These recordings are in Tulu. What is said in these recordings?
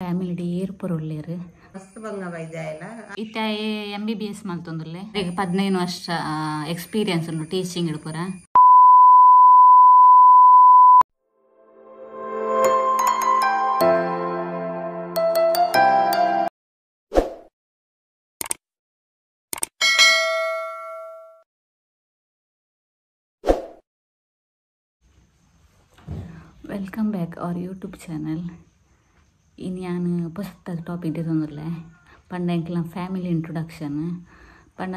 ಫ್ಯಾಮಿಲಿ ಏರ್ ಪೊರುಳ್ಳೇರು ಇತ್ತ MBBS ಮಲ್ತೊಂದುಲ್ಲೆ ಈಗ 15 ವರ್ಷ ಎಕ್ಸ್ಪೀರಿಯನ್ಸ್ ಉಂಡು teaching ಇಡ್ಪುರ. Welcome back our YouTube channel. ಇನ್ನು ಪೊಸತ್ತ ಟಾಪಿಕ್ ತೊಂದರ್ಲೆ ಪಂಡ ಎಂಕ್ಲ ಫ್ಯಾಮಿಲಿ ಇಂಟ್ರೊಡಕ್ಷನ್. ಪಂಡ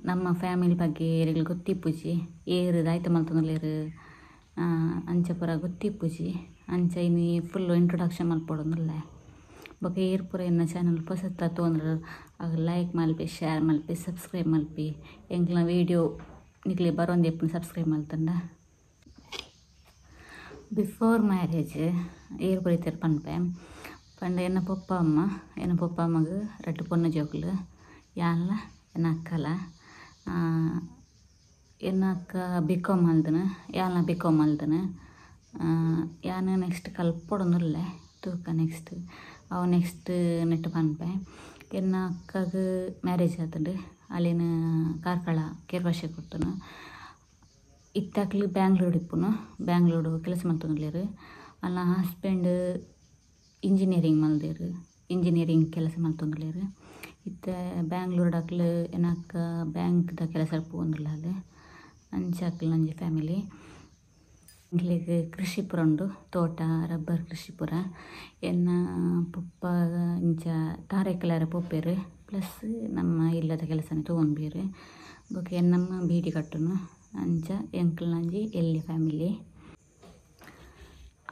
ನಮ್ಮ ಫ್ಯಾಮಿಲಿ ಬಗ್ಗೆ ಏರಿಗ್ ಗೊತ್ತಿಪ್ಪುಜಿ, ಏರು ದಾಯ್ತ ಮಲ್ತೊಂದುಲ್ಲೆರ್ ಅಂಚ ಪೂರ ಗೊತ್ತಿಪ್ಪುಜಿ. ಅಂಚ ಇನಿ ಫುಲ್ ಇಂಟ್ರೊಡಕ್ಷನ್ ಮಲ್ಪೊಡೊಂದುಲ್ಲೆ. ಬೊಕ ಏರ್ ಪೂರ ಎನ್ನ ಚಾನಲ್ ಪೊಸತ್ತ ತೊಂದ್ರೆ ಆಗ ಲೈಕ್ ಮಲ್ಪಿ, ಶೇರ್ ಮಲ್ಪಿ, ಸಬ್ಸ್ಕ್ರೈಬ್ ಮಲ್ಪಿ. ಎಂಕ್ಲ ವೀಡಿಯೋ ನಿಕ್ಲೆ ಬರೊಂದಿಪ್ಪುನು ಸಬ್ಸ್ಕ್ರೈಬ್ ಮಲ್ತಂಡ. ಬಿಫೋರ್ ಮ್ಯಾರೇಜ್ ಏರ್ ಪೊರಿತೆರ್ ಪನ್ಪೆ ಪಂಡ ಎನ್ನ ಪೊಪ್ಪ ಅಮ್ಮ, ಎನ್ನ ಪೊಪ್ಪ ಅಮ್ಮಗ್ ರಡ್ಡ್ ಪೊಣ್ಣು ಜೋಕುಲು, ಯಾನ್ಲ ಎನ್ನ ಅಕ್ಕಲ. ಎನ್ನ ಅಕ್ಕ ಬಿ.ಕಾಮ್ ಮಲ್ದನು, ಯಾನ್ಲ ಬಿ.ಕಾಮ್ ಮಲ್ದನು. ಯಾನ್ ನೆಕ್ಸ್ಟ್ ಕಲ್ಪೊಡೊಂದುಲ್ಲೆ ತೂಕ ನೆಕ್ಸ್ಟ್ ಅವು ನೆಕ್ಸ್ಟ್ ನೆಟ್ ಪನ್ಪೆ. ಎನ್ನ ಅಕ್ಕಗ್ ಮ್ಯಾರೇಜ್ ಆತುಂಡು, ಅಲಿನ ಕಾರ್ಕಳ ಕೇರ್ವಾಶೆ ಕೊರ್ತುನು. ಇತ್ತಾಕ್ಲು ಬ್ಯಾಂಗ್ಳೂರು ಇಪ್ಪುನು, ಬ್ಯಾಂಗ್ಳೂರು ಕೆಲಸ ಮಲ್ತೊಂದುಲ್ಲೆರ್. ಅಲ್ನ ಹಸ್ಬೆಂಡ್ ಇಂಜಿನಿಯರಿಂಗ್ ಮಲ್ದೆರ್, ಇಂಜಿನಿಯರಿಂಗ್ ಕೆಲಸ ಮಲ್ತೊಂದುಲ್ಲೆರ್. ಇತ್ತೆ ಬ್ಯಾಂಗ್ಳೂರ್ಡ್ ಅಕ್ಲು ಎನ್ನ ಅಕ್ಕ ಬ್ಯಾಂಕ್ದ ಕೆಲಸ ಪೋವೊಂದುಲ್ಲಾಲ್. ಅಂಚ ಅಕ್ಲ್ನ ಒಂಜಿ ಫ್ಯಾಮಿಲಿ. ಎಂಕ್ಲೆಗ್ ಕೃಷಿ ಪೂರ ಉಂಡು, ತೋಟ, ರಬ್ಬರ್ ಕೃಷಿ ಪೂರ. ಎನ್ನ ಪೊಪ್ಪ ಇಂಚ ತಾರೆಕಲಾರ ಪೋಪೆರ್, ಪ್ಲಸ್ ನಮ್ಮ ಇಲ್ಲದ ಕೆಲಸನೇ ತೂವೊನ್ಬೆರ್. ಬೊಕ ಎನ್ನಮ್ಮ ಬೀಡಿ ಕಟ್ಟುನು. ಅಂಚ ಎಂಕ್ಲ್ನಂಜಿ ಎಲ್ಯ ಫ್ಯಾಮಿಲಿ.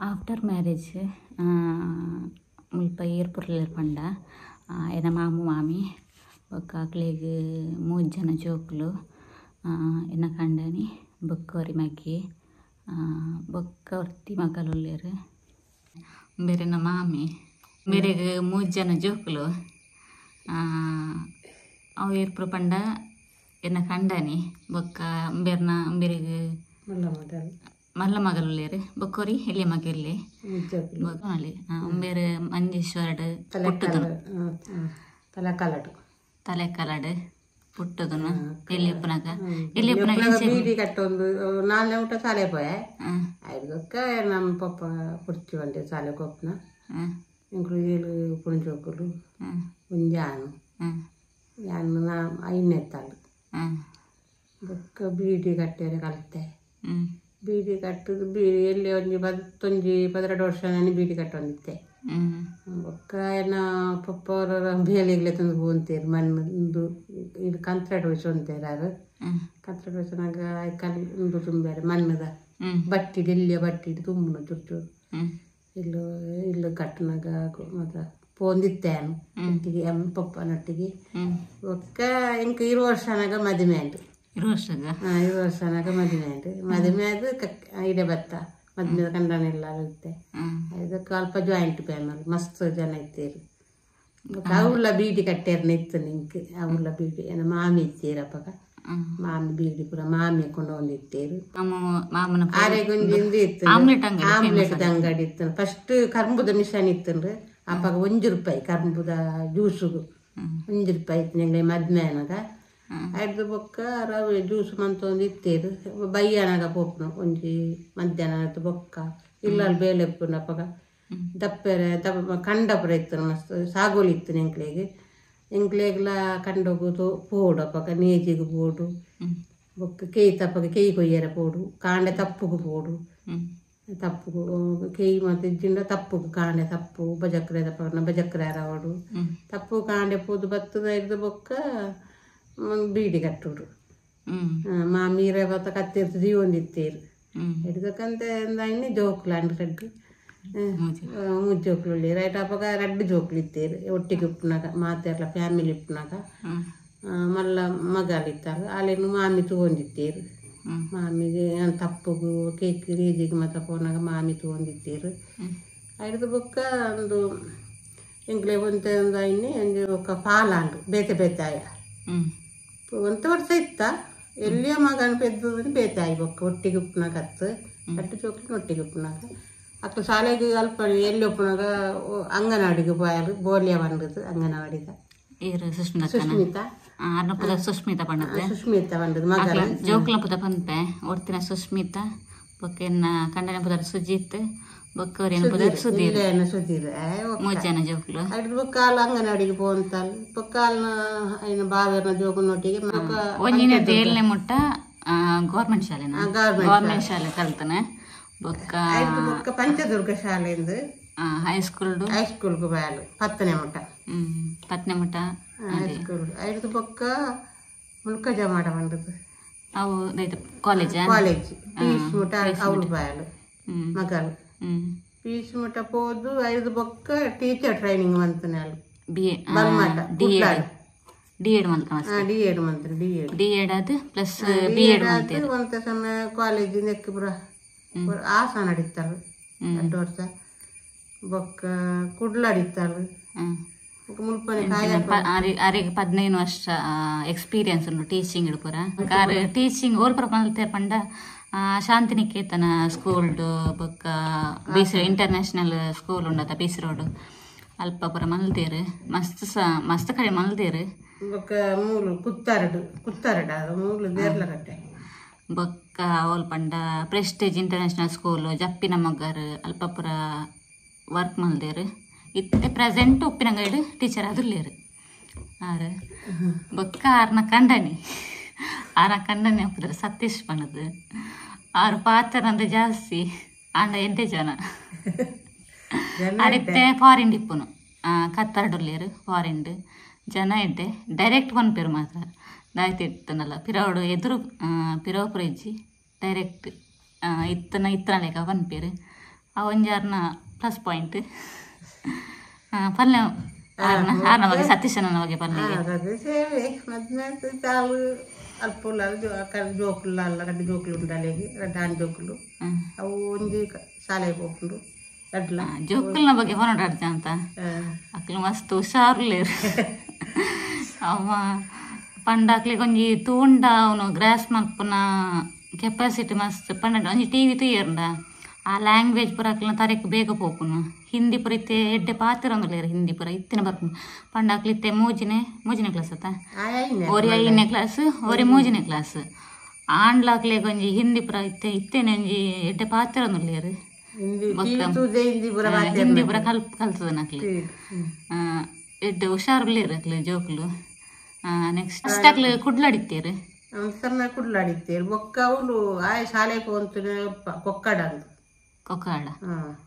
ಆಫ್ಟರ್ ಮ್ಯಾರೇಜ್ ಮುಲ್ಪ ಏರ್ ಪೊರ್ಲೆರ್ ಪಂಡ ಎನ್ನ ಮಾಮು ಮಾಮಿ ಬೊಕ್ಕ ಅಕ್ಲೆಗ್ 3 ಜನ ಜೋಕುಲು, ಎನ್ನ ಕಂಡನಿ ಬೊಕ್ಕ ಒರಿ ಮಗೆ, ಬೊಕ್ಕ ಒರ್ತಿ ಮಗಲುಲ್ಲೆರ್. ಬೇರೆನ ಮಾಮಿ ಮೇರೆಗ್ 3 ಜನ ಜೋಕುಲು. ಅವು ಏರ್ಪುರ ಪಂಡ ಎನ್ನ ಕಂಡನಿ ಬೊಕ್ಕ ಬೇರ್ನ ಬೇರೆಗ್ ಮಲ್ಲ ಮಗಲುಲ್ಲೆರ್, ಬೊಕ್ಕೊರಿ ಎಲ್ಯ ಮಗೆಲ್ಲೆ. ಬೇರೆ ಮಂಜೇಶ್ವರಡ್ ಪುಟ್ಟುದನು, ತಲೆಕಲಡ್ ಪುಟ್ಟುದನು. ಎಲ್ಲಿಪ್ಪುನಗ ಎಲ್ಲಿಪ್ಪುನಗ ಬೀಡಿ ಕಟ್ಟೊಂದು ನಾಲ್ನೇ ಊಟ ಶಾಲೆ ಪೋಯೆ. ಐದಕ್ಕ ನಮ್ಮ ಪಪ್ಪ ಕುರ್ಚಿ ಬಂದೆ ಶಾಲೆ ಕೊಪ್ಪನ. ಎಂಕ್ಲು 7 ಪುಣಜೋಕುಲು, ಒಂಜಾನು ಯಾನು ನಾ ಐದನೇ ಬೊಕ್ಕ ಬೀಡಿ ಕಟ್ಟೆರೆ ಕಲಿತೆ. ಬೀಡಿ ಕಟ್ಟುದು ಬೀಡಿ ಎಲ್ಲಿ ಒಂಜಿ ಪತ್ತೊಂಜಿ 12 ವರ್ಷ ನಾನು ಬೀಡಿ ಕಟ್ಟೊಂದಿತ್ತೆ. ಬೊಕ್ಕ ಎನ್ನ ಪಪ್ಪ ಅವರ ಬೇಲೆಗ್ಲೆ ತಂದು ಪೋಂತೇರು ಮಣ್ಣು ಇಂದು ಇದು ಕಂತ್ರಾಟ್ ವಹಿಸೊಂತೇರು. ಆರು ಕಂತ್ರಾಟ್ ವಹಿಸನಾಗ ಕಲ್ ಇಂದು ತುಂಬ್ಯಾರೆ ಮಣ್ಣದ ಬಟ್ಟಿಡು, ಎಲ್ಲಿಯ ಬಟ್ಟಿಡು ತುಂಬುನು ಚೂರು ಚೂರು. ಇಲ್ಲು ಇಲ್ಲು ಕಟ್ಟನಾಗ ಮಾತ್ರ ಪೋಂದಿತ್ತೆ ನಾನು ಒಟ್ಟಿಗೆ ಪಪ್ಪನೊಟ್ಟಿಗೆ. ಬೊಕ್ಕ ಎಂಕ್ 20 ವರ್ಷನಾಗ ಮದುವೆ ಆಯ್ತು. 20 ವರ್ಷಗ 20 ವರ್ಷನಾಗ ಮದುವೆ ಆಯ್ತು. ಮದುವೆ ಆದ ಇಡೆ ಬತ್ತ ಮದುವೆ ಕಂಡನೆಲ್ಲ ಇತ್ತೆ. ಇದಕ್ಕೆ ಅಲ್ಪ ಜಾಯಿಂಟ್ ಫ್ಯಾಮಿಲಿ, ಮಸ್ತ್ ಜನ ಇತ್ತೀರು. ಅವುಲ್ಲ ಬೀಡಿ ಕಟ್ಟೇರ್ನ ಇತ್ತು ನಿಂಕ್. ಅವುಲ್ಲ ಬೀಡಿ ಏನ ಮಾಮಿ ಇತ್ತೀರ ಅಪ್ಪಗ, ಮಾಮಿ ಬೀಡಿ ಪೂರ ಮಾಮಿ ಕೊಂಡು ಒಂದಿತ್ತೀರು. ಆರೆಗೊಂಜಿ ಇತ್ತು ಆಮ್ಲೆಟ್ ಅಂಗಡಿ ಇತ್ತು. ಫಸ್ಟ್ ಕರ್ಂಬುದ ಮಿಷನ್ ಇತ್ತು ಅಪ್ಪಗ. 1 ರೂಪಾಯಿ ಕರ್ಂಬುದ ಜ್ಯೂಸುಗು 1 ರೂಪಾಯಿ ಇತ್ತು ಎಂಗ್ಲೆ ಮದ್ಮೆ ಅನಾಗ. ಐದು ಬೊಕ್ಕ ರವೆ ಜ್ಯೂಸ್ ಮಂತೊಂದು ಇತ್ತೀರು. ಬಯ್ಯನಾಗ ಪೋಪುನು ಒಂಜಿ ಮಧ್ಯಾಹ್ನ ಆಯ್ತು ಬೊಕ್ಕ ಇಲ್ಲಲ್ಲಿ ಬೇಲೆ ಇಪ್ಪುನು ಅಪ್ಪಗ. ದಪ್ಪೆರೆ ದಪ್ಪ ಕಂಡಪುರ ಇತ್ತು ಮಸ್ತ್ ಸಾಗೋಲಿ ಇತ್ತು ಎಂಕ್ಲೆಗ್. ಎಂಕ್ಲೆಗ್ಲ ಕಂಡೋಗು ಪೋಡು ಅಪ್ಪಗ, ನೇಜಿಗೆ ಪೋಡು, ಬೊಕ್ಕ ಕೇಯಿ ತಪ್ಪಗ ಕೇಯಿ ಕೊಯ್ಯರೆ ಪೋಡು, ಕಾಂಡೆ ತಪ್ಪುಗು ಪೋಡು, ತಪ್ಪುಗು ಕೇಯಿ ಮತ್ತು ಇಜ್ಜಿಂಡ ತಪ್ಪುಗು ಕಾಂಡೆ ತಪ್ಪು ಬಜಕ್ರೆ ತಪ್ಪನ ಬಜಕ್ರೆ ಅರವಡು ತಪ್ಪು ಕಾಂಡೆ ಪೋದು ಬತ್ತದ ಇದ್ದು ಬೊಕ್ಕ ಬೀಡಿ ಕಟ್ಟುಡು. ಮಾಮೀರೆ ಬತ್ತ ಕತ್ತಿರ್ತು ಜೀವೊಂದಿತ್ತೀರು. ಹಿಡ್ದಕ್ಕಂತ ಇನ್ನಿ ಜೋಕ್ಲು ಅಂಡ್ ರಡ್ಡು 3 ಜೋಕ್ಲು ರೈಟ್ ಅಪ್ಪಗ 2 ಜೋಕ್ಲು ಇತ್ತೀರು ಒಟ್ಟಿಗೆ ಉಪ್ಪುನಾಗ ಮಾತೆರ್ಲ ಫ್ಯಾಮಿಲಿ ಉಪ್ಪುನಾಗ. ಮಲ್ಲ ಮಗಲಿತ್ತಾರೆ ಅಲ್ಲಿನ ಮಾಮಿ ತಗೊಂಡಿತ್ತೀರು. ಮಾಮಿಗೆ ತಪ್ಪುಗು ಕೇಕ್ ರೇಜಿಗೆ ಮತ್ತೆ ಪೋನಾಗ ಮಾಮಿ ತಗೊಂಡಿತ್ತೀರು. ಐದು ಬೊಕ್ಕ ಒಂದು ಎಂಕ್ಲೆ ಒಂತೆ ಒಂದು ಐನಿ ಒಂಜಿ ಬೊಕ್ಕ ಪಾಲಾಂಡು ಬೇತೆ ಬೇತೆ ಆಯ ಒಂತೆ ವರ್ಷ ಇತ್ತ ಎಲ್ಲಿಯ ಮಗನ ಪೆದ್ದು ಬೇತೆ ಆಯಿ ಬೊಕ್ಕ ಒಟ್ಟಿಗೆ ಉಪ್ಪುನಾಗ ಹತ್ತು 2 ಜೋಕ್ಲು ಒಟ್ಟಿಗೆ ಉಪ್ಪುನಾಗ. ಅಕ್ಕ ಶಾಲೆಗೆ ಅಲ್ಪ ಎಲ್ಲಿ ಒಪ್ಪುನಾಗ ಅಂಗನವಾಡಿಗೆ ಪೋಯಲು ಬೋಲಿಯ ಬಂದದ್ದು ಅಂಗನವಾಡಿದ ಏರು ಸುಷ್ಮಿತಾ ಸುಷ್ಮಿತಾ ಅರ್ನ ಪುದ ಸುಷ್ಮಿತಾ ಪಂಡದ್ದು ಸುಷ್ಮಿತಾ ಬಂದದ್ದು ಮಗಳ ಜೋಕುಲ ಪುದ ಪನ್ಪೆ ಒರ್ತಿನ ಸುಷ್ಮಿತಾ ಬೊಕ್ಕ ಎನ್ನ ಕಂಡನೆ ಪುದರ್ ಸುಜಿತ್ ಬೊಕ್ಕ ಅವ್ರೇನು ಪುದರ್ ಸುಧೀರ್ ಇಲ್ಲೇನ ಸುಧೀರ್ ಮೂರು ಜನ ಜೋಕುಲು ಅಡ್ದು ಬೊಕ್ಕಾಲ ಅಂಗನವಾಡಿಗೆ ಪೋಂತಾಲ್ ಬೊಕ್ಕಾಲ್ನ ಐನ ಬಾವೇರ್ನ ಜೋಕುನೊಟ್ಟಿಗೆ ಬೊಕ್ಕ ಒಂಜಿನ ಏಳನೇ ಮುಟ್ಟ ಗೌರ್ಮೆಂಟ್ ಶಾಲೆನ ಗೌರ್ಮೆಂಟ್ ಶಾಲೆ ಕಲ್ತನೆ ಬೊಕ್ಕ ಐದು ಬೊಕ್ಕ ಪಂಚದುರ್ಗ ಶಾಲೆಯಿಂದ ಹೈಸ್ಕೂಲ್ ಹೈಸ್ಕೂಲ್ಗೆ ಬಾಯಲು 10ನೇ ಮುಟ್ಟ 10ನೇ ಮುಟ್ಟ ಹೈಸ್ಕೂಲ್ ಐದು ಬೊಕ್ಕ ಮುಲ್ಕ ಜಮಾಡ ಬಂದದ್ದು ಅವು ಕಾಲೇಜ್ ಕಾಲೇಜ್ ಪಿ ಯು ಮುಟ್ಟ ಅವಳು ಬಾಯಲು ಮಗಳು ಪಿ ಯು ಮುಟ್ಟ ಪೋದು ಐದು ಬೊಕ್ಕ ಟೀಚರ್ ಟ್ರೈನಿಂಗ್ ಮಂತನಾಳು B A Balmata D Ed D Ed ಮಂತ ಡಿ ಎಡ್ ಮಂತ್ರ ಡಿ ಎಡ್ ಡಿ ಎಡ್ ಅದು ಪ್ಲಸ್ ಬಿ ಎಡ್ ಮಂತೇರು ಒಂತ ಸಮಯ ಕಾಲೇಜ್ ನೆಕ್ ಪುರ ಹಾಸನ ಅಡಿತ್ತಾಳು 2 ವರ್ಷ ಬೊಕ್ಕ ಕುಡ್ಲ ಅಡಿತ್ತಾಳು ಮುಲ್ಪನೆ ಕಾಯ ಅರೆಗೆ 15 ವರ್ಷ ಎಕ್ಸ್ಪೀರಿಯನ್ಸ್ ಉಂಟು ಟೀಚಿಂಗ್ ಪೂರ ಟೀಚಿಂಗ್ ಓಲ್ ಪುರ ಮಲ್ತೆ ಪಂಡ ಶಾಂತಿನಿಕೇತನ ಸ್ಕೂಲ್ಡು ಬೊಕ್ಕ ಬೀಸ್ ಇಂಟರ್ನ್ಯಾಷನಲ್ ಸ್ಕೂಲ್ ಉಂಡತ ಬೀಸ್ ರೋಡ್ ಅಲ್ಪ ಪೂರ ಮಲ್ತೇರು ಮಸ್ತ್ ಮಸ್ತ್ ಕಡೆ ಮಲ್ತೇರು ಬೊಕ್ಕ ಮೂಲು ಕುತ್ತಾರಡು ಕುತ್ತಾರಡ ಮೂಲು ದೇರ್ಲಗಟ್ಟೆ ಬೊಕ್ಕ ಓಲ್ ಪಂಡ ಪ್ರೆಸ್ಟೇಜ್ ಇಂಟರ್ನ್ಯಾಷನಲ್ ಸ್ಕೂಲು ಜಪ್ಪಿನ ಮೊಗ್ಗರ್ ಅಲ್ಪ ಪೂರ ವರ್ಕ್ ಮಲ್ದೇರು ಇತ್ತೆ ಪ್ರೆಸೆಂಟ್ ಉಪ್ಪಿನಂಗೈಡು ಟೀಚರ್ ಅದುಲ್ಲೇರು ಆರು ಬೊಕ್ಕ ಆರ್ನ ಕಂಡನಿ ಆರ್ನ ಕಂಡನಿ ಒಪ್ಪುದ್ರ ಸತೀಶ್ ಪಣದು ಆರು ಪಾತ್ರನಂದು ಜಾಸ್ತಿ ಆಂಡ 8 ಜನ ಅರಿತ್ತೆ ಫಾರಿನ್ ಇಪ್ಪುನು ಕತ್ತರಡುಲ್ಲೇರು ಫಾರಿನ್ ಜನ ಇದ್ದೆ ಡೈರೆಕ್ಟ್ ಪನ್ಪೇರು ಮಾತ್ರ ದಾಯ್ತು ಇತ್ತನಲ್ಲ ಪಿರವಡು ಎದುರು ಪಿರವಪುರ ಇಜ್ಜಿ ಡೈರೆಕ್ಟ್ ಇತ್ತನ ಇತ್ತನ ಲೆಕ್ಕ ಪನ್ಪೇರು ಆ ಒಂಜಾರ್ನ ಪ್ಲಸ್ ಪಾಯಿಂಟ್ ಪಲ್ಯ ಆರ್ನ ಆರ್ನ ಬಗ್ಗೆ ಸತೀಶನ ಬಗ್ಗೆ ಪಲ್ಯ ಅದೇ ಸೇವೆ ಮದ್ಮೆ ತಾವು ಅಲ್ಪ ಜೋಕುಲು ಅಲ್ಲ 2 ಜೋಕುಲು ಉಂಡಾಲೆಗೆ 2 ಆಣ್ ಜೋಕುಲು ಅವು ಒಂಜಿ ಶಾಲೆಗೆ ಹೋಗ್ಕೊಂಡು ರಡ್ಲ ಜೋಕುಲ್ನ ಬಗ್ಗೆ ಪನೋಡು ಅರ್ಜ ಅಂತ ಅಕ್ಲು ಮಸ್ತ್ ಹುಷಾರುಲೇರು ಅವ ಪಂಡ ಅಕ್ಲಿಗೆ ಒಂಜಿ ತೂಂಡ ಅವನು ಗ್ರಾಸ್ ಮಲ್ಪುನ ಕೆಪಾಸಿಟಿ ಮಸ್ತ್ ಪಂಡ ಒಂಜಿ ಟಿ ವಿ ತೂಯರ್ಂಡ ಆ ಲ್ಯಾಂಗ್ವೇಜ್ ಪೂರ ಅಕ್ಲಿನ ತರೆಕ್ ಬೇಗ ಪೋಪುನು ಹಿಂದಿ ಪೂರ ಇತ್ತೆ ಎಡ್ಡೆ ಪಾತಿರೊಂದುಲ್ಲೇರು ಹಿಂದಿ ಪೂರ ಇತ್ತಿನ ಬರ್ಪುನು ಪಂಡ ಅಕ್ಲು ಇತ್ತೆ ಮೂಜಿನೇ ಕ್ಲಾಸ್ ಅತ್ತ ಒರಿ 5ನೇ ಕ್ಲಾಸ್ ಒರಿ 3ನೇ ಕ್ಲಾಸ್ ಆಂಡ್ಲ ಅಕ್ಲಿಗೆ ಒಂಜಿ ಹಿಂದಿ ಪೂರ ಇತ್ತೆ ಇತ್ತೇನೆ ಒಂಜಿ ಎಡ್ಡೆ ಪಾತಿರೊಂದುಲ್ಲೇರು ಹಿಂದಿ ಪೂರ ಕಲ್ತದ ಅಕ್ಲು ಎಡ್ಡೆ ಹುಷಾರುಲ್ಲೇರು ಅಕ್ಲು ಜೋಕುಲು ನೆಕ್ಸ್ಟ್ ಅಕ್ಲು ಕುಡ್ಲಾಡಿತ್ತೇರು ಸಣ್ಣ ಕುಡ್ಲಾಡಿತ್ತೇರು ಬೊಕ್ಕ ಅವಳು ಆಯ್ ಶಾಲೆ ಪೋಂತನೆ ಕೊಕ್ಕಡ ಅಂತ ಕೊಕ್ಕಡ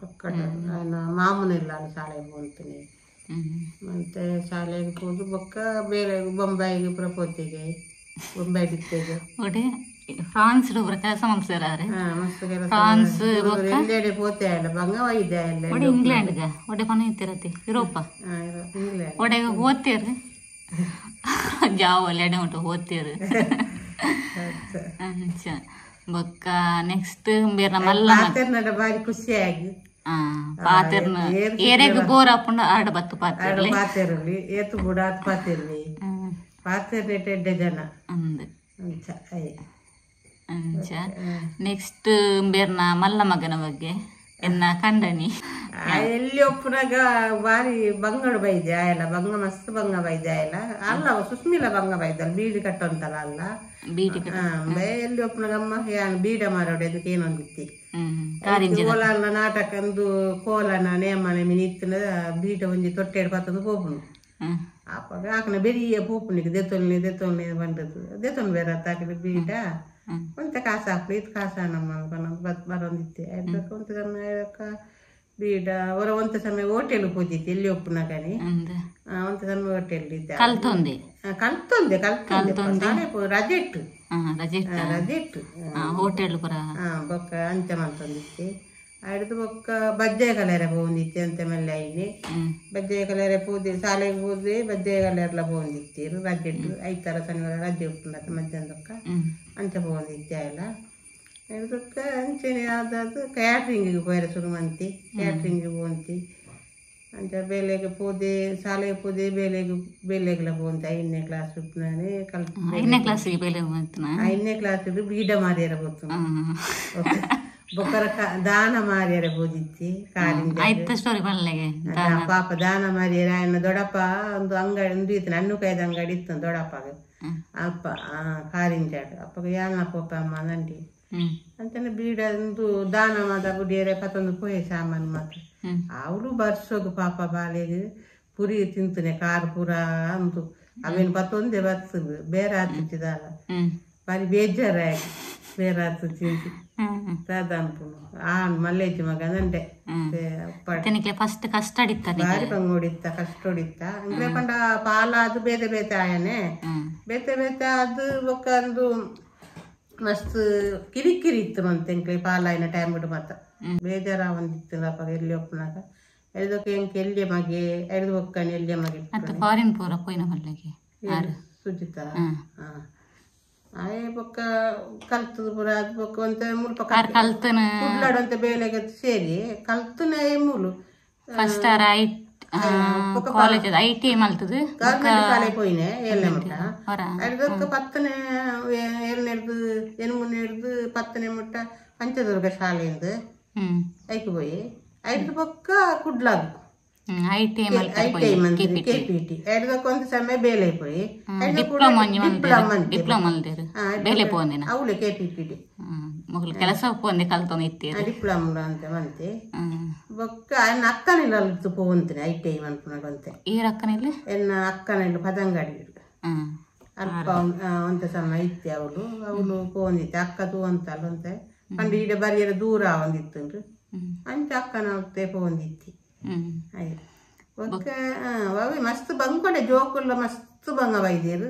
ಕೊಕ್ಕಡ ಮಾಮೂನಿಲ್ಲ ಶಾಲೆಗೆ ಪೋಂತನೆ ಮತ್ತೆ ಶಾಲೆಗೆ ಹೋದು ಬೊಕ್ಕ ಬೇರೆ ಬೊಂಬಾಯಿಗೆ ಪೂರ ಪೋತಿಗೆ ಬೊಂಬಾಯಿ ಬಿತ್ತೇಗೆ ಒಡೆ ಫ್ರಾನ್ಸ್ ಪೂರ ಕೆಲಸ ಮಲ್ಪುಸೆರ್ ಮಸ್ತ್ ಕೆಲಸ ಫ್ರಾನ್ಸ್ ಎಲ್ಲೆಡೆ ಪೋತೆ ಅಲ್ಲ ಬಂಗ ಒಯ್ದೆ ಅಲ್ಲ ಒಡೆ ಇಂಗ್ಲೆಂಡ್ಗ ಒಡೆ ಪನ ಇತ್ತಿರತಿ ಯುರೋಪ ಇಂಗ್ಲೆಂಡ್ ಒಡೆಗೆ ಹೋಗ್ತೇರು ಜಾವ ಎಡೆ ಉಂಟು ಹೋಗ್ತೇರು ಅಂಚ ಬೊಕ್ಕ ನೆಕ್ಸ್ಟ್ ಬೇರೆ ಮಲ್ಲ ಪಾತೆರ್ನಡ ಬಾರಿ ಖುಷಿಯಾಗಿ ಪಾತೆರ್ನ ಏರೆಗ್ ಬೋರ್ ಆಪುಂಡ ಆಡ ಬತ್ತು ಪಾತೆರ್ಲಿ ಪಾತೆರ್ಲಿ ಏತು ಬುಡ ಆತ್ ಪಾತೆರ್ಲಿ ಪಾತೆರ್ನೇಟ್ ಎಡ್ಡೆ ಜನ ಅಂದ್ ಅಂಚ ಅಯ್ಯ ಅಂಚ ನೆಕ್ಸ್ಟ್ ಬೇರ್ನ ಮಲ್ಲ ಮಗನ ಬಗ್ಗೆ ಎನ್ನ ಕಂಡನಿ ಎಲ್ಲಿ ಒಪ್ಪುನಾಗ ಬಾರಿ ಬಂಗಡು ಬೈದೆ ಆಯಲ್ಲ ಬಂಗ ಮಸ್ತ್ ಬಂಗ ಬೈದೆ ಆಯಲ್ಲ ಅಲ್ಲ ಸುಸ್ಮಿಲ ಬಂಗ ಬೈದಲ್ಲ ಬೀಡಿ ಕಟ್ಟುವಂತಲ್ಲ ಅಲ್ಲ ಬೀಡಿ ಎಲ್ಲಿ ಒಪ್ಪುನಾಗ ಅಮ್ಮ ಯಾನ್ ಬೀಡ ಮಾರೋಡೆ ಅದಕ್ಕೆ ಏನೊಂದಿತ್ತಿ ಕೋಲನ ನಾಟಕ ಅಂದು ಕೋಲನ ನೇಮನ ಮಿನಿತ್ತಿನ ಬೀಟ ಒಂಜಿ ತೊಟ್ಟೆಡ್ ಪತ್ತದು ಪೋಪುನು ಅಪ್ಪ ಆಕನ ಬೆರಿಯ ಪೋಪುನಿಗೆ ದೆತೊಲ್ನೆ ದೆತೊಲ್ನೆ ಬಂದದ್ದು ದೆತೊನ್ ಬೇರೆ ಆಕಡೆ ಬೀಟ ಒಂತ ಕಾಸು ಹಾಕ್ಲಿ ಇದು ಕಾಸು ನಮ್ಮ ಬರೊಂದಿತ್ತೆ ಅದಕ್ಕೆ ಒಂತ ಸಮಯ ಬೀಡ ಹೊರ ಒಂತ ಸಮಯ ಹೋಟೆಲ್ ಪೋತಿತ್ತು ಎಲ್ಲಿ ಒಪ್ಪುನಾಗನಿ ಒಂತ ಸಮಯ ಹೋಟೆಲ್ ಇದ್ದೆ ಕಲ್ತೊಂದೆ ಕಲ್ತೊಂದೆ ಕಲ್ತೊಂದೆ ರಜೆ ಇಟ್ಟು ರಜೆ ಇಟ್ಟು ಹೋಟೆಲ್ ಪುರ ಬೊಕ್ಕ ಅಂಚೆ ಮಂತೊಂದಿತ್ತೆ ಅಡ್ದು ಬೊಕ್ಕ ಬಜ್ಜೆ ಕಲರೆ ಪೋಂದಿತ್ತೆ ಅಂತೆ ಮಲ್ಲೆ ಐನೆ ಬಜ್ಜೆ ಕಲರೆ ಪೋದಿ ಶಾಲೆಗೆ ಹೋದೆ ಬಜ್ಜೆ ಕಲರ್ಲ ಪೋಂದಿತ್ತೀರು ರಜೆ ಇಟ್ಟು ಐತಾರ ಶನಿವಾರ ರಜೆ ಉಪ್ಪುಂಡತ್ತ ಮಧ್ಯಾಹ್ನದಕ್ಕ ಅಂಚೆ ಪೋಂದಿತ್ತೆ ಅಲ್ಲ ಅದಕ್ಕ ಅಂಚೆನೆ ಯಾವ್ದಾದ್ರು ಕ್ಯಾಟ್ರಿಂಗಿಗೆ ಪೋಯರೆ ಶುರು ಮಂತಿ ಕ್ಯಾಟ್ರಿಂಗಿಗೆ ಪೋಂತಿ ಅಂಚ ಬೇಲೆಗೆ ಪೋದೆ ಶಾಲೆಗೆ ಪೋದೆ ಬೇಲೆಗೆ ಬೇಲೆಗೆಲ್ಲ ಪೋಂತಿ 5ನೇ ಕ್ಲಾಸ್ ನಾನೇ ಕಲ್ 5ನೇ ಕ್ಲಾಸಿಗೆ ಬೇಲೆ 5ನೇ ಕ್ಲಾಸ್ ಬೀಡ ಮಾರಿಯರ ಪೋತು ಬೊಕ್ಕರ ದಾನ ಮಾರಿಯರ ಪೂಜಿತ್ತಿ ಕಾರಿಂಜ ಆಯ್ತ ಸ್ಟೋರಿ ಪಲ್ಲೆಗೆ ಪಾಪ ದಾನ ಮಾರಿಯರ ಆಯನ ದೊಡ್ಡಪ್ಪ ಒಂದು ಅಂಗಡಿ ಒಂದು ಇತ್ತು ಹಣ್ಣು ಕಾಯ್ದ ಅಂಗಡಿ ಇತ್ತು ದೊಡ್ಡಪ್ಪಗ ಅಪ್ಪ ಕಾರಿಂಜಾಡು ಅಪ್ಪಗ ಯಾನ ಪೋಪ ಅಮ್ಮ ನಂಡಿ ಅಂತಾನೆ ಬೀಡ ಒಂದು ದಾನ ಮಾದ ಬುಡಿಯರೆ ಪತ್ತೊಂದು ಪೋಯೆ ಸಾಮಾನು ಮಾತ್ರ ಅವಳು ಬರ್ಸೋಗು ಪಾಪ ಬಾಲೆಗೆ ಪುರಿ ತಿಂತನೆ ಕಾರ್ ಪೂರ ಅಂತು ಅವೇನು ಪತ್ತೊಂದೇ ಬರ್ತದೆ ಬೇರೆ ಆತಿದ್ದಾಳ ಬಾರಿ ಬೇಜಾರಾಗಿ ಬೇರೆ ಆತು ತಿಂತಿ ಅನ್ಪುನು ಆನ್ ಮಲ್ಲೇಜಿ ಮಗ ನಂಡೆ ಫಸ್ಟ್ ಕಷ್ಟ ಹೊಡಿತಾರೆ ಬಾರಿ ಬಂಗ ಹೊಡಿತ ಕಷ್ಟ ಹೊಡಿತ ಅಂದ್ರೆ ಪಂಡ ಪಾಲ ಅದು ಬೇತೆ ಬೇತೆ ಆಯನೆ ಬೇತೆ ಬೇತೆ ಅದು ಒಕ್ಕಂದು ಮಸ್ತ್ ಕಿರಿಕಿರಿ ಇತ್ತು ಮಂತೆ ಎಂಕ್ಲೆ ಪಾಲಾಯಿನ ಟೈಮ್ ಬಿಡು ಮತ್ತ ಬೇಜಾರ ಒಂದಿತ್ತು ಅಪ್ಪ ಎಲ್ಲಿ ಒಪ್ಪನಾಗ ಎಳ್ದಕ್ಕೆ ಎಂಕ್ ಎಲ್ಲಿಯ ಮಗೆ ಎಳ್ದು ಒಕ್ಕನೆ ಎಲ್ಲಿಯ ಮಗೆ ಮತ್ತೆ ಫಾರಿನ್ ಪೂರ ಪೋಯಿನ ಮಲ್ಲೆಗೆ ಸುಜಿತ ಆಯೆ ಬೊಕ್ಕ ಕಲ್ತದ ಪೂರ ಅದು ಬೊಕ್ಕ ಒಂತೆ ಮುಲ್ಪ ಕಲ್ತನ ಕುಡ್ಲಾಡಂತೆ ಬೇಲೆಗೆ ಸೇರಿ ಕಲ್ತನ ಮೂಲು first R I college I T ಮಲ್ತದ ಗವರ್ಮೆಂಟ್ ಶಾಲೆ ಪೋಯಿನೆ ಏಳನೇ ಮುಟ್ಟ ಅರ್ಧಕ್ಕೆ ಪತ್ತನೇ ಏಳನೇ ಹಿಡ್ದು ಎಣ್ಮೂನೆ ಹಿಡ್ದು ಪತ್ತನೇ ಮುಟ್ಟ ಪಂಚದುರ್ಗ ಶಾಲೆಯಿಂದ ಐಕ್ ಪೋಯಿ ಐದು ಬೊಕ್ಕ ಕುಡ್ಲಾಗ I T K P T ಐದಕ್ಕೆ ಒಂದು ಸಮಯ ಬೇಲೆ ಪೋಯಿ ಡಿಪ್ಲೊಮಾ ಬೇಲೆ ಪೋಂದಿನ ಅವಳೆ ಕೆ ಪಿ ಪಿ ಟಿ ಮೊಗಲು ಕೆಲಸ ಪೋಂದೆ ಕಲ್ತೊಂದು ಇತ್ತೀರ ಡಿಪ್ಲೊಮಾ ಅಂತ ಮಂತೆ ಬೊಕ್ಕ ಎನ್ನ ಅಕ್ಕನಿಲ್ಲ ಅಲ್ತು ಪೋಂತೀನಿ I T I ಮನ್ಪುನಾಗಂತೆ ಈ ಅಕ್ಕನಿಲ್ಲ ಎನ್ನ ಅಕ್ಕನಿಲ್ಲ ಪದಂಗಡಿ ಅಲ್ಪ ಒಂತ ಸಮಯ ಇತ್ತೆ ಅವಳು ಅವಳು ಪೋಂದಿತ್ತೆ ಅಕ್ಕ ತೂವಂತಲ್ಲ ಅಂತೆ ಪಂಡ ಈಡ ಬರಿಯರ ದೂರ ಒಂದಿತ್ತು ಅಂಚ ಅಕ್ಕನ ಪೋಂದಿತ್ತಿ ಆಯ್ತು ಬೊಕ್ಕ ಅವೆ ಮಸ್ತ್ ಬಂಕೊಂಡೆ ಜೋಕುಲ್ಲ ಮಸ್ತ್ ಬಂಗ ಬೈದೇರು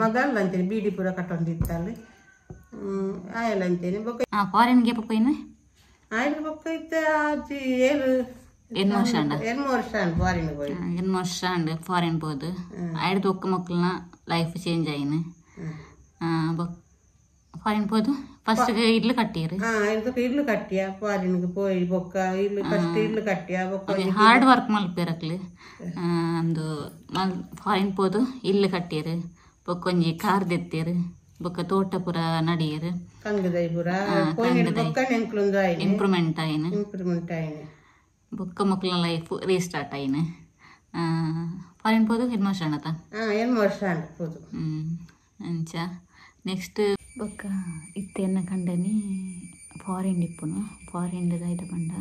ಮಗಲ್ಲ ಅಂತೇಳಿ ಬೀಡಿ ಪೂರ ಕಟ್ಟೊಂದಿತ್ತಲ್ಲಿ ಆಯಲ್ಲ ಅಂತೇನೆ ಬೊಕ್ಕ ಫಾರಿನ್ಗೆ ಪೋಯಿನ ಆಯ್ತು ಬೊಕ್ಕ ಇತ್ತೆ ಆಜಿ ಏಳು ಎಣ್ಮು ವರ್ಷ ಎಣ್ಮು ವರ್ಷ ಫಾರಿನ್ ಪೋಯಿ ಎಣ್ಮು ವರ್ಷ ಅಂಡ್ ಫಾರಿನ್ ಪೋದು ಐದು ಒಕ್ಕ ಮಕ್ಕಳನ್ನ ಲೈಫ್ ಚೇಂಜ್ ಆಯ್ನ ಫಾರಿನ್ ಪೋದು ಫಸ್ಟ್ ಇಡ್ಲು ಕಟ್ಟಿರು ಇಡ್ಲು ಕಟ್ಟಿಯ ಫಾರಿನ್ಗೆ ಪೋಯಿ ಬೊಕ್ಕ ಇಲ್ಲು ಫಸ್ಟ್ ಇಡ್ಲು ಕಟ್ಟಿಯ ಬೊಕ್ಕ ಹಾರ್ಡ್ ವರ್ಕ್ ಮಲ್ಪೇರಕ್ಲು ಒಂದು ಮಲ್ ಫಾರಿನ್ ಪೋದು ಇಲ್ಲು ಕಟ್ಟಿರು ಬೊಕ್ಕ ಒಂಜಿ ಕಾರ್ ದೆತ್ತೀರು ಬೊಕ್ಕ ತೋಟ ಪೂರ ನಡಿಯರು ಕಂಗದೈ ಪೂರ ಇಂಪ್ರೂವ್ಮೆಂಟ್ ಆಯ್ನ ಇಂಪ್ರೂವ್ಮೆಂಟ್ ಆಯ್ನ ಬೊಕ್ಕ ಮಕ್ಕಳ ಲೈಫ್ ರೀಸ್ಟಾರ್ಟ್ ಆಯ್ನ ಫಾರಿನ್ ಪೋದು ಎಣ್ಮು ವರ್ಷ ಅಣ್ಣತ ಎಣ್ಮು ವರ್ಷ ಪೋದು ಅಂಚ ನೆಕ್ಸ್ಟ್ ಬೊಕ್ಕ ಇತ್ತೆನ್ನ ಕಂಡನಿ ಫಾರಿನ್ ಡಿಪ್ಪುನು ಫಾರಿನ್ ಐತ ಪಂಡ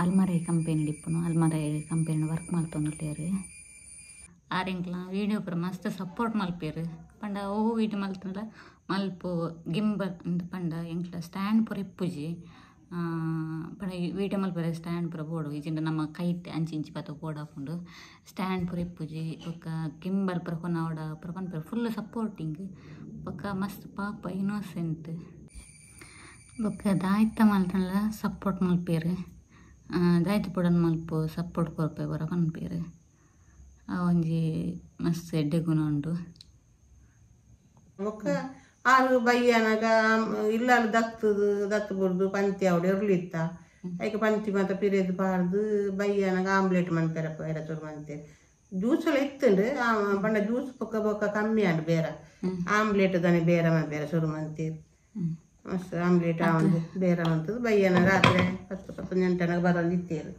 ಅಲ್ಮರೈ ಕಂಪೆನಿ ಡಿಪ್ಪುನು ಅಲ್ಮರೈ ಕಂಪೆನಿ ವರ್ಕ್ ಮಲ್ತೊಂದುಲ್ಲೇರು ಆರೆಂಕ್ಲ ವೀಡಿಯೋ ಪೂರ ಮಸ್ತ್ ಸಪೋರ್ಟ್ ಮಲ್ಪೇರು ಪಂಡ ಓ ವೀಡಿಯೋ ಮಲ್ತಂಡ ಮಲ್ಪು ಗಿಂಬಲ್ ಅಂದ್ ಪಂಡ ಎಂಕ್ಲ ಸ್ಟ್ಯಾಂಡ್ ಪೂರ ಇಪ್ಪುಜಿ ಪಂಡ ವೀಡಿಯೋ ಮಲ್ಪರೆ ಸ್ಟ್ಯಾಂಡ್ ಪೂರ ಬೋಡು ಇಜಿಂಡ ನಮ್ಮ ಕೈಟ್ ಅಂಚಿ ಇಂಚಿ ಪತ್ತ ಬೋರ್ಡ್ ಹಾಕೊಂಡು ಸ್ಟ್ಯಾಂಡ್ ಪೂರ ಇಪ್ಪುಜಿ ಬೊಕ್ಕ ಗಿಂಬಲ್ ಪೂರ ಕೊನವಡ ಪೂರ ಪನ್ಪೆರ್ ಫುಲ್ ಸಪೋರ್ಟಿಂಗ್ ಬೊಕ್ಕ ಮಸ್ತ್ ಪಾಪ ಇನ್ನೋಸೆಂಟ್ ಬೊಕ್ಕ ದಾಯ್ತ ಮಲ್ತಂಡ ಸಪೋರ್ಟ್ ಮಲ್ಪೇರು ದಾಯ್ತ ಪುಡನ್ ಮಲ್ಪು ಸಪೋರ್ಟ್ ಕೊರ್ಪೆ ಪೂರ ಪನ್ಪೇರು ಆ ಒಂಜಿ ಮಸ್ತ್ ಎಡ್ಡೆ ಗುಣ ಉಂಡು ಬೊಕ್ಕ ಆರು ಬಯ್ಯನಾಗ ಇಲ್ಲಾಲು ದತ್ತದು ದತ್ತು ಬುರ್ದು ಪಂತಿ ಅವಡು ಇರ್ಲಿತ್ತ ಐಕ ಪಂತಿ ಮಾತ ಪಿರಿಯದು ಬಾರ್ದು ಬಯ್ಯನಾಗ ಆಮ್ಲೆಟ್ ಮನ್ಪೆರ ಎರಚೂರು ಮಂತೆ ಜ್ಯೂಸ್ ಎಲ್ಲ ಇತ್ತುಂಡು ಪಂಡ ಜ್ಯೂಸ್ ಬೊಕ್ಕ ಬೊಕ್ಕ ಕಮ್ಮಿ ಆಂಡ್ ಬೇರೆ ಆಮ್ಲೆಟ್ ತಾನೆ ಬೇರೆ ಮನ್ಪೆರ ಶುರು ಮಂತೀರ್ ಮಸ್ತ್ ಆಮ್ಲೆಟ್ ಆವಂದು ಬೇರೆ ಮಂತದ್ದು ಬಯ್ಯನ ರಾತ್ರಿ 10 10 ಗಂಟೆನಾಗ ಬರೋದು ಇತ್ತೇರು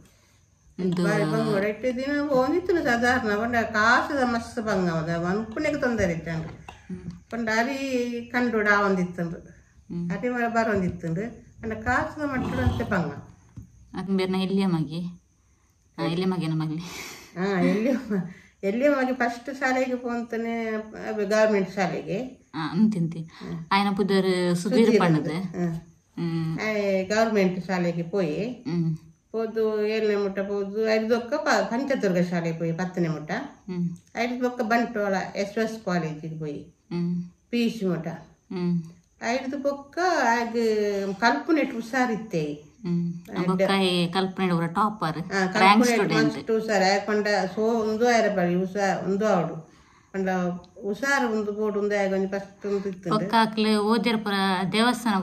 ಬಾರಿ ಬಂಗೋಡ ಇಟ್ಟು ದಿನ ಒಂದಿತ್ತು ಸಾಧಾರಣ ಪಂಡ ಕಾಸುದ ಮಸ್ತ್ ಬಂಗ ಅನ್ಕುನೆಗೆ ತೊಂದರೆ ಇತ್ತಂಡು ಪಂಡ ಅರಿ ಕಂಡುಡ ಒಂದಿತ್ತಂಡು ಅರಿ ಬರೋಂದಿತ್ತಂಡು ಪಂಡ ಕಾಸುದ ಮಟ್ಟದಂತೆ ಬಂಗ ಬೇರೆ ಎಲ್ಲಿಯ ಮಗಿ ಎಲ್ಲಿಯ ಮಗಿನ ಮಗಲಿ ಹಾಂ ಎಲ್ಲಿ ಎಲ್ಲಿಯ ಮಗಿ ಫಸ್ಟ್ ಶಾಲೆಗೆ ಪೋಂತಾನೆ ಗವರ್ಮೆಂಟ್ ಶಾಲೆಗೆ ಅಂತಿಂತಿ ಆಯನ ಪುದರ್ ಸುಧೀರ್ ಪಂಡದು ಗವರ್ಮೆಂಟ್ ಶಾಲೆಗೆ ಪೋಯಿ ಪೋದು ಏಳನೇ ಮುಟ್ಟ ಪೋದು ಐದೊಕ್ಕ ಪಂಚದುರ್ಗ ಶಾಲೆಗೆ ಪೋಯಿ 10ನೇ ಮುಟ್ಟ ಐದೊಕ್ಕ ಬಂಟ್ವಾಳ ಎಸ್ ಎಸ್ ಕಾಲೇಜಿಗೆ ಪೋಯಿ ಪಿ ಯು ಸಿ ಮುಟ್ಟ ಐದು ಬೊಕ್ಕ ಆಗ ಕಲ್ಪನೆಟ್ ಹುಷಾರಿತ್ತೆ ಕಲ್ಪನೆ ಟಾಪರ್ ಮಸ್ತ್ ಹುಷಾರ್ ಯಾಕಂಡ ಸೋ ಒಂದು ಆರ ಬಳಿ ಹುಷಾರ್ ಒಂದು ಅವಡು ಪಂಡ ಹುಷಾರ್ ಒಂದು ಬೋರ್ಡ್ ಒಂದು ಆಗ ಒಂಜಿ ಫಸ್ಟ್ ಒಂದು ಇತ್ತು ಬೊಕ್ಕ ಓದಿರ ಪೂರ ದೇವಸ್ಥಾನ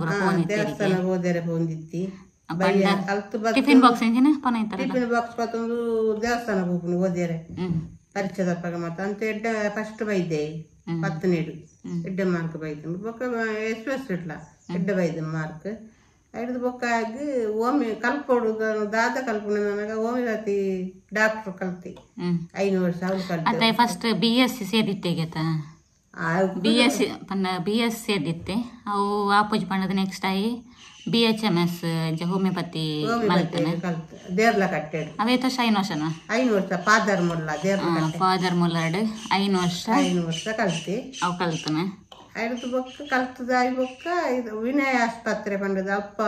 ದೇವಸ್ಥಾನ ಓದಿರ ಪೋಂದಿತ್ತಿ ಟಿಫಿನ್ ಬಾಕ್ಸ್ ಎಂಜಿನ ಪನ ಟಿಫಿನ್ ಬಾಕ್ಸ್ ಪತ್ತೊಂದು ದೇವಸ್ಥಾನ ಹೋಗ್ನು ಓದಿಯರೆ ಪರೀಕ್ಷೆದಪ್ಪಾಗ ಮತ್ತೆ ಅಂತ ಎಡ್ಡೆ ಫಸ್ಟ್ ಬೈದೆ 10ನೇಡು ಎಡ್ಡೆ ಮಾರ್ಕ್ ಬೈದು ಬೊಕ್ಕ ಎಸ್ ಎಸ್ ಇಟ್ಲ ಎಡ್ಡೆ ಬೈದು ಮಾರ್ಕ್ ಐದು ಬೊಕ್ಕಾಗಿ ಓಮಿ ಕಲ್ಪೋಡು ದಾದ ಕಲ್ಪನೆ ನನಗೆ ಹೋಮಿಯೋಪತಿ ಡಾಕ್ಟ್ರ್ ಕಲ್ತಿ 5 ವರ್ಷ ಅವ್ಳು ಕಲ್ತೆ ಅತ್ತೆ ಫಸ್ಟ್ ಬಿ ಎಸ್ ಸಿ ಸೇರಿತ್ತೆಗೆತ ಬಿ ಎಸ್ ಸಿ ಪನ್ನ ಬಿ ಎಸ್ ಸೇರಿತ್ತೆ ಅವು ಆಪೋಜ್ ಪಣ್ಣದ ನೆಕ್ಸ್ಟ್ ಆಯಿ B H M S homeopathy ಮಲ್ತನೆ ದೇರ್ಲ ಕಟ್ಟೆಡು ಅವೇತ 5 ವರ್ಷನ 5 ವರ್ಷ ಫಾದರ್ ಮುಲ್ಲ ದೇರ್ಲ ಕಟ್ಟೆ ಫಾದರ್ ಮುಲ್ಲರ್ಡ್ 5 ವರ್ಷ 5 ವರ್ಷ ಕಲ್ತಿ ಅವು ಕಲ್ತನೆ ಐದು ಬೊಕ್ಕ ಕಲ್ತದ I ಬೊಕ್ಕ ಇದು ವಿನಯ ಆಸ್ಪತ್ರೆ ಪಂಡದ ಅಪ್ಪ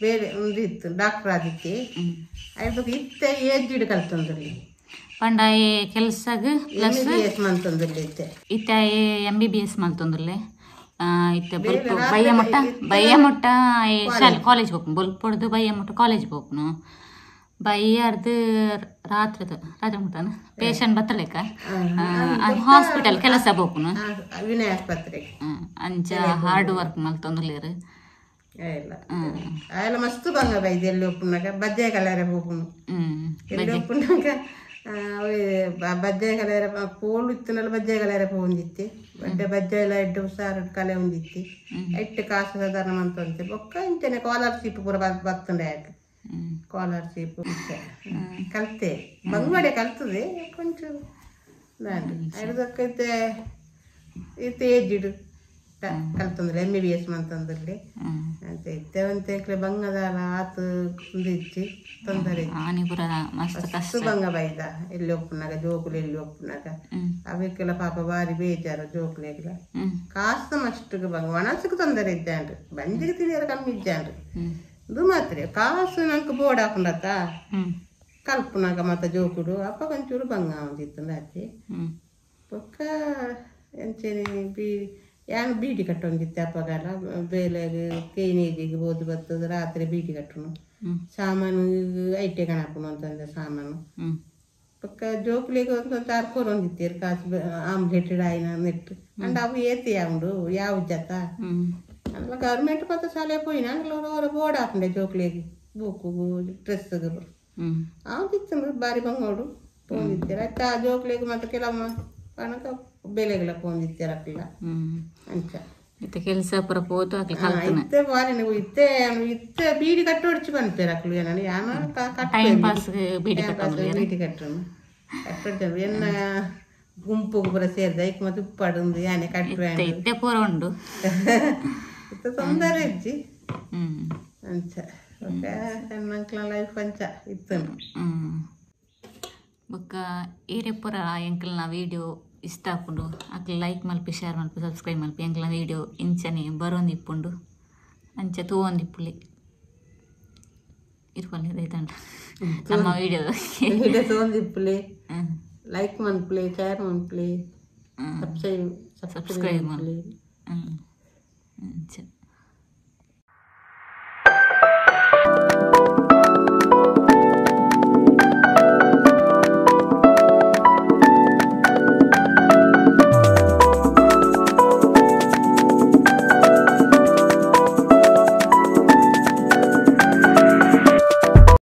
ಬೇರೆ ಒಂದು ಇತ್ತು ಡಾಕ್ಟರ್ ಆದಿತ್ತೆ ಐದು ಇತ್ತೆ ಏಜ್ಜಿಡ್ ಕಲ್ತಂದ್ರಲ್ಲಿ ಪಂಡ ಕೆಲಸಗ್ ಪ್ಲಸ್ ಎಂ ಬಿ ಎಸ್ ಮಂತಂದ್ರಲ್ಲಿ ಇತ್ತೆ ಇತ್ತೆ ಎಂ ಬಿ ಬಿ ಎಸ್ ಮಲ್ತಂದ್ರಲ್ಲಿ ಇತ್ತೆ ಬೊಲ್ಪು ಬಯ್ಯ ಮುಟ್ಟ ಬಯ್ಯ ಮುಟ್ಟ ಶಾಲೆ ಕಾಲೇಜ್ ಹೋಗ್ನು ಬೊಲ್ಪೊಡ್ದು ಬಯ್ಯ ಮುಟ್ಟ ಕಾಲೇಜ್ ಹೋಗ್ನು ಬಯ್ಯಾರ್ದು ರಾತ್ರಿ ರಾತ್ರಿ ಮುಟ್ಟನ ಪೇಷಂಟ್ ಬತ್ತಲೇಕ ಹಾಸ್ಪಿಟಲ್ ಕೆಲಸ ಬೋಪುನು ವಿನಯ ಆಸ್ಪತ್ರೆಗೆ ಅಂಚ ಹಾರ್ಡ್ ವರ್ಕ್ ಮಲ್ತೊಂದುಲ್ಲೇರು ಇಲ್ಲ ಅಲ್ಲ ಮಸ್ತ್ ಬಂಗ ಬೈದು ಎಲ್ಲಿ ಒಪ್ಪುನಾಗ ಬಜ್ಜೆ ಕಲರೆ ಹೋಗುನು ಎಲ್ಲಿ ಒಪ್ಪುನಾಗ ಬಜ್ಜೆ ಕಲರೆ ಪೋಲು ಇತ್ತನಲ್ಲ ಬಜ್ಜೆ ಕಲರೆ ಪೋಂದಿತ್ತಿ ಬಡ್ಡೆ ಬಜ್ಜೆ ಎಲ್ಲ ಎಡ್ಡು ಹುಷಾರು ಕಲೆ ಹೊಂದಿತ್ತಿ ಎಟ್ಟು ಕಾಸು ಸಾಧಾರಣ ಮಂತಂತೆ ಬೊಕ್ಕ ಇಂಚನೆ ಸ್ಕಾಲರ್ಶಿಪ್ ಪೂರ ಬತ್ತಂಡೆ ಯಾಕೆ ಸ್ಕಾಲರ್ಶಿಪ್ ಕಲ್ತೆ ಬಂಗ್ವಾಡೆ ಕಲ್ತದೆ ಕೊಂಚ ಐದಕ್ಕೈತೆ ಇತ್ತೆ ಏಜಿಡು ಕಲ್ತಂದ್ರೆ ಎಮ್ ಬಿ ಬಿ ಎಸ್ ಮಂತಂದ್ರಲ್ಲಿ ಅಂತ ಇತ್ತೆ ಒಂತೆ ಬಂಗದಾಲ ಆತು ಇಚ್ಚಿ ತೊಂದರೆ ಮಸ್ತ್ ಬಂಗ ಬೈದ ಎಲ್ಲಿ ಒಪ್ಪುನಾಗ ಜೋಕುಲು ಎಲ್ಲಿ ಒಪ್ಪುನಾಗ ಅವಕ್ಕೆಲ್ಲ ಪಾಪ ಬಾರಿ ಬೇಜಾರು ಜೋಕುಲೆಗೆಲ್ಲ ಕಾಸು ಮಸ್ಟ್ಗೆ ಬಂಗ ಒಣಸಕ್ಕೆ ತೊಂದರೆ ಇದ್ದಾಂಡ್ರಿ ಬಂಜಿಗೆ ತಿನಿಯರ ಕಮ್ಮಿ ಇದ್ದಾಂಡ್ರಿ ಇದು ಮಾತ್ರ ಕಾಸು ನಂಗೆ ಬೋರ್ಡ್ ಹಾಕೊಂಡತ್ತ ಕಲ್ಪುನಾಗ ಮತ್ತೆ ಜೋಕುಡು ಅಪ್ಪ ಕೊಂಚೂರು ಬಂಗ ಒಂದಿತ್ತು ಆಚೆ ಪೊಕ್ಕ ಎಂಚೇನೆ ಬೀ ಯಾನು ಬೀಡಿ ಕಟ್ಟೊಂದಿತ್ತೆ ಅಪ್ಪಗಾಲ ಬೇಲೆಗೆ ಕೇನೇಜಿಗೆ ಬೋದು ಬರ್ತದೆ ರಾತ್ರಿ ಬೀಡಿ ಕಟ್ಟುನು ಸಾಮಾನು ಐಟೆ ಕಣಪುನು ಅಂತಂದೆ ಸಾಮಾನು ಪಕ್ಕ ಜೋಕುಲಿಗೆ ಒಂದು ತಾರ್ಕೋರೊಂದಿತ್ತೀರು ಕಾಸು ಆಮ್ಲೆಟ್ ಆಯ್ನ ನೆಟ್ಟು ಅಂಡ್ ಅವು ಏತಿ ಉಂಡು ಯಾವ ಜತ అందులో గవర్నమెంట్ కొత్త శాలే పోయినా అందులో బోర్డు ఆకుండే జోకులేకి బుక్కు డ్రెస్ ఆమె భారీ బంగోడు పోందిత్తారు అయితే ఆ జోకులేకి ಮತ್ತೆ ಕೆಲವಮ್ಮ ಕಣಕ ಬೆಲೆಗಳ ಪೋಂದಿತ್ತಾರೆ ಅಕ್ಲ ಅಂಚ ಇತ್ತೆ ಕೆಲಸ ಪೂರ ಪೋತು ಅಕ್ಲ ಇತ್ತೆ ಬಾರಿನ ಇತ್ತೆ ಇತ್ತೆ ಬೀಡಿ ಕಟ್ಟು ಹೊಡಿಚು ಬಂದ್ಪೇರು ಅಕ್ಲು ಏನ ಯಾನ ಟೈಮ್ ಪಾಸ್ ಬೀಡಿ ಕಟ್ಟು ಬೀಡಿ ಕಟ್ಟನು ಕಟ್ಟೊಡ್ತಾರೆ ಎನ್ನ ಗುಂಪು ಪೂರ ಸೇರಿದ ಐಕ್ ಮತ್ತೆ ಉಪ್ಪಾಡುಂದು ಯಾನೆ ಕಟ್ಟುವೆ ಇತ್ತೆ ಪೂರ ಉಂಡು ಇತ್ತೆ ತೊಂದರೆ ಇಜ್ಜಿ ಅಂಚ ಓಕೆ ಹೆಣ್ಮಕ್ಳ ಲೈಫ್ ಅಂಚ ಇತ್ತು ಬೊಕ್ಕ ಏರೆ ಪೂರ ಎಂಕಲ್ನ ವೀಡಿಯೋ ಇಷ್ಟ ಆಪುಂಡು ಅಕ್ಲ ಲೈಕ್ ಮಲ್ಪಿ ಶೇರ್ ಮಲ್ಪಿ ಸಬ್ಸ್ಕ್ರೈಬ್ ಮಲ್ಪಿ ಎಂಕಲ್ನ ವೀಡಿಯೋ ಇಂಚನೆ ಬರೋಂದಿಪ್ಪುಂಡು ಅಂಚ ತೂವೊಂದಿಪ್ಪುಲಿ ಇರ್ಪಲ್ಲಿ ರೈತಂಡ ನಮ್ಮ ವೀಡಿಯೋ ವೀಡಿಯೋ ತೂವೊಂದಿಪ್ಪುಲಿ ಲೈಕ್ ಮನ್ಪುಲಿ ಶೇರ್ ಮನ್ಪುಲಿ ಸಬ್ಸ್ಕ್ರೈಬ್ ಮನ್ಪುಲಿ. ಅಂಚ.